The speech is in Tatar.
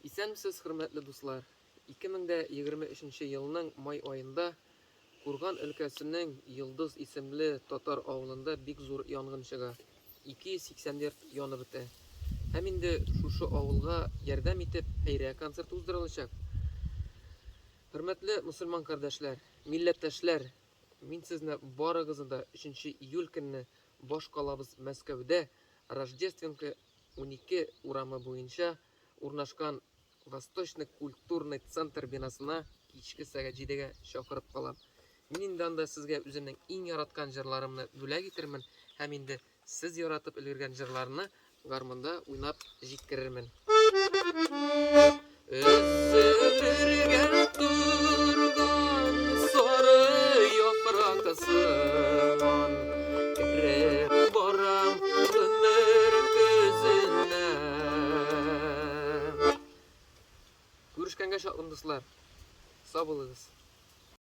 Исәнмесез, хөрмәтле дуслар! 2023 елның май аенда Курган өлкәсенең Йолдыз исемле татар авылында бик зур янгын чыга. 280 йорт янып бетә. Һәм инде шушы авылга ярдәм итеп хәйрия концерты уздырылачак. Хөрмәтле мөселман кардәшләр, милләттәшләр, мин сезне барыгызны да 3 июль көнне баш калабыз Мәскәүдә Рождественка 12 урамы буенча урнашкан Восточный культурный центр бинасына кичке сәгать җидегә чакырып калам. Мин инде анда сезгә үземнең иң яраткан җырларымны бүләк итермен һәм инде сез яратып өлгергән җырларны гармунда уйнап җиткерермен. Өзелергә торган сары яфрак сыман Кереп барам гомер көзенә. Күрешкәнгә чаклым, дуслар. Сау булыгыз.